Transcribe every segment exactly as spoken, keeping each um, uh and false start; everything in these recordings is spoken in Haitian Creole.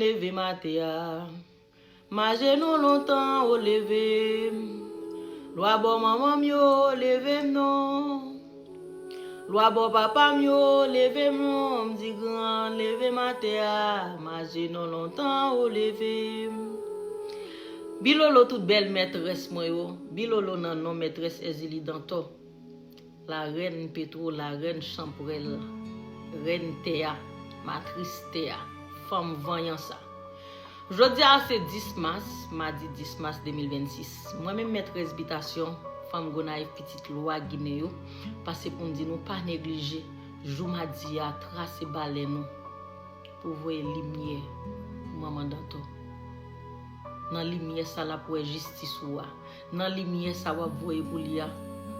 leve maten a. M ajenou lontan, ou leve m. Lwa bò manman m yo, leve m non. Lwa bò papa m yo, leve m non. M di gran, leve maten a. M ajenou lontan, ou leve m. Bilolo tout bèl mètrès mwen yo. Bilolo nan non mètrès Èzili Dantò. Larèn Petwo, larèn chanpwèl, rèn tè a, matris tè a, fanm vanyan sa. Jodi a se dis mas, madi dis mas de mil vennsis. Mwen menm mètrès bitasyon, fanm Gonayiv pitit lwa Ginen yo, pase pou m di nou pa neglije jou madi a, trase balè nou pou voye limyè pou manman Dantò. Nan limyè sa l ap wè jistis ou a. Nan limyè sa w ap voye pou li a,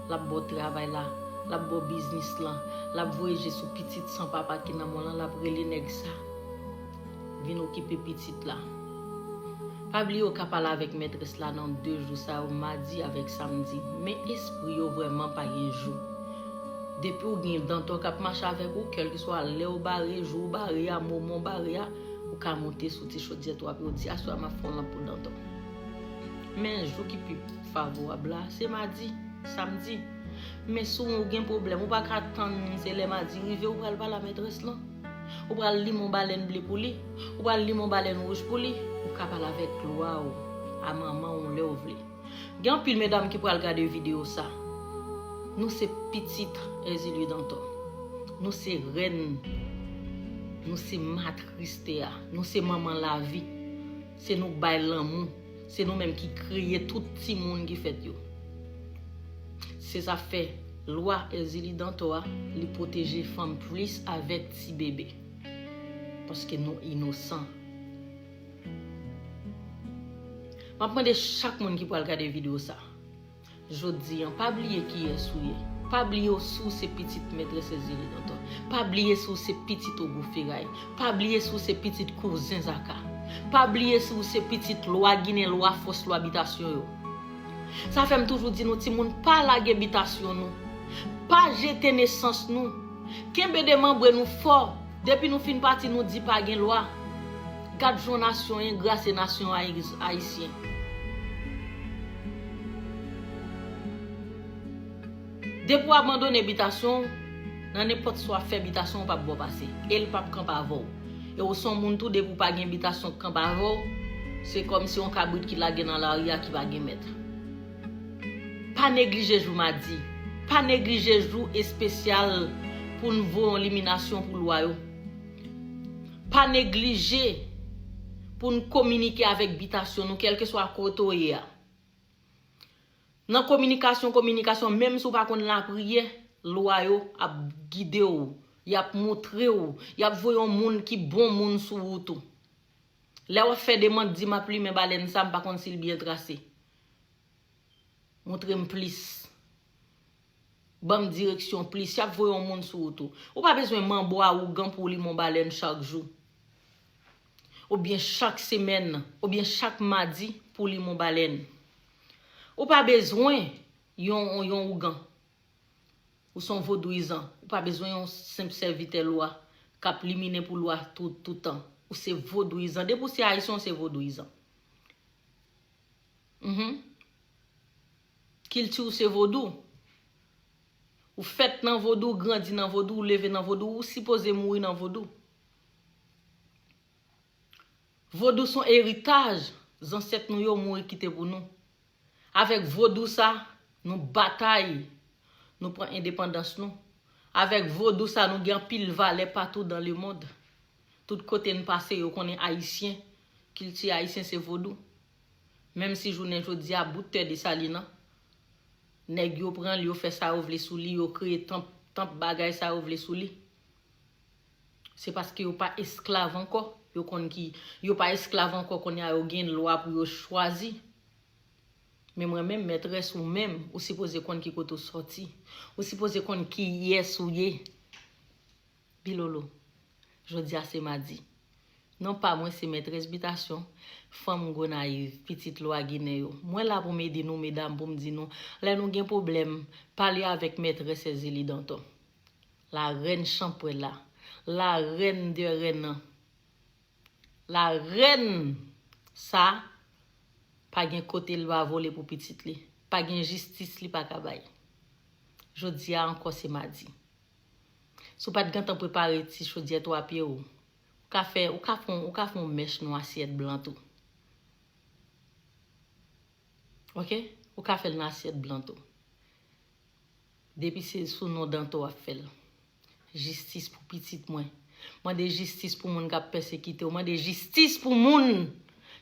l ap ba w travay la, l ap ba w biznis lan, l ap voye je sou pitit san papa ki nan men w lan, l ap rele nèg sa vin okipe pitit la. Pa bliye w ka pale avèk mètrès la nan de jou sa yo, madi avèk samdi, men espri yo vrèman pa gen jou. Depi w gen Dantò k ap mache avèk ou, kèlkeswa lè w bare, jou w bare a, moman w bare a, ou ka monte sou ti chodyè twò a pye, w di, aswè a m ap fè yon lanp pou Dantò. Men jou ki pi favorab la, se madi, samdi. Men si w gen pwoblèm, ou pa ka tann se lè madi rive, ou pral pale a mètrès lan. Ou pral limen yon balèn ble pou li. Ou pral limen yon balèn wouj pou li. Ou ka pale avèk lwa w, a manman w lè w vle. Gen anpil medam ki pral gade videyo sa. Nou se pitit Èzili Dantò. Nou se rèn. Nou se matris tè a. Nou se manman lavi. Se nou k bay lanmou. Se nou menm ki kreye tout timoun ki fèt yo. Se sa fè lwa Èzili Dantò a, li pwoteje fanm plis avèk ti bebe. Paske nou inosan. M ap mande chak moun ki pral gade videyo sa. Jodi a, pa bliye kiyès ou ye. Pa bliye w si w se pitit mètrès Èzili Dantò. Pa bliye si w se pitit Ogou Feray. Pa bliye si w se pitit kouzen Zaka. Pa bliye si w se pitit lwa Ginen, lwa fòs, lwa bitasyon yo. Sa fè m toujou di nou, timoun, pa lage bitasyon nou. Pa jete nesans nou. Kenbe de manbre nou fò. Depi nou fin pati, nou di pa gen lwa. Gad jan nasyon engra se nasyon ayi-, ayisyen. Depi w abandone bitasyon w, nan nenpòt sa w ap fè, bitasyon w p ap ba w pase. E l p ap kanpe avè w. E w se yon moun tou, depi w pa gen bitasyon k kanpe avè w, se kòmsi yon kabrit ki lage nan lari a ki pa gen mèt. Pa neglije jou madi. Pa neglije jou espesyal pou n voye yon liminasyon pou lwa yo. Pa neglije pou n kominike avèk bitasyon nou, kèlkeswa kote w ye a. Nan kominikasyon, kominikasyon, menm si w pa konn lapriyè, lwa yo ap gide w, y ap montre w, y ap voye yon moun ki bon moun sou wout ou. Lè w ap fè demann, di m ap limen balèn sa, m pa konn si l byen trase. Montre m plis. Ban m direksyon plis. Y ap voye yon moun sou wout ou. Ou pa bezwen manbo a ougan pou w limen yon balèn chak jou. Oubyen chak semèn, oubyen chak madi pou w limen yon balèn. Ou pa bezwen yon, yon ougan. Ou se yon vodouyizan. Ou pa bezwen yon senp sèvitè lwa k ap liminen pou lwa tout, tout tan. Ou se vodouyizan. Depi w se ayisyen, w se vodouyizan. Mhm. Kilti w se vodou. Ou fèt nan vodou, ou grandi nan vodou, ou leve nan vodou, ou sipoze mouri nan vodou. Vodou se yon eritaj zansèt nou yo mouri kite pou nou. Avèk vodou sa, nou batay, nou pran endepandans nou. Avèk vodou sa, nou gen anpil valè patou dans le monde. Tout kote n pase, yo konnen ayisyen, kilti ayisyen se vodou. Menm si jounen jodi a, bout tè Desalin nan, nèg yo pran l, yo fè sa yo vle sou li, yo kreye tanp, tanp bagay sa yo vle sou li. Se paske yo pa esklav ankò, yo konn ki, yo pa esklav ankò, kounye a yo gen lwa pou yo chwazi. Men mwen menm, mètrès ou menm, ou sipoze konn ki kote w sòti. Ou sipoze konn kiyès ou ye. Bilolo, jodi a se madi. Non pa mwen se mètrès bitasyon, fanm Gonayiv, pitit lwa Ginen yo. Mwen la pou m ede nou, medam, pou m di nou, lè nou gen pwoblèm, pale avèk mètrès Èzili Dantò. La rèn chanpwèl la. La rèn dè rèn nan. Larèn sa pa gen kote l pa vole pou pitit li. Pa gen jistis li pa ka bay. Jodi a ankò se madi. Si w pa t gentan prepare ti chodyè twa pye w, ou ka fè, ou ka fè, ou ka fè yon mèch nan asyèt blan tou. Ok? Ou ka fè l nan asyèt blan tou. Depi se sou non Danto w ap fè l. Jistis pou pitit mwen. Mande jistis pou moun k ap pèsekite w. Mande jistis pou moun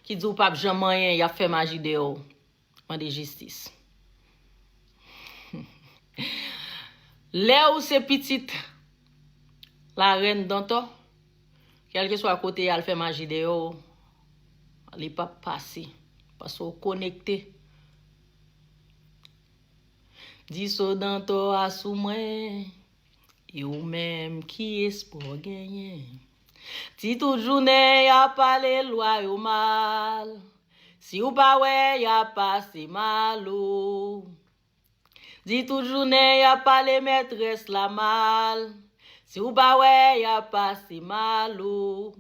ki di w p ap janm anyen, y ap fè maji dèyè w. Mande jistis. Lè ou se pitit larèn Danto, kèlkeswa kote y al fè maji dèyè w, li p ap pase. Paske w konekte. Di so Danto a sou mwen, e ou menm ki espwa w genyen? Di tout jounen y ap pale lwa yo mal. Si w pa wè y ap pase mal ou. Di tout jounen y ap pale mètrès la mal. Si w pa wè y ap pase mal ou.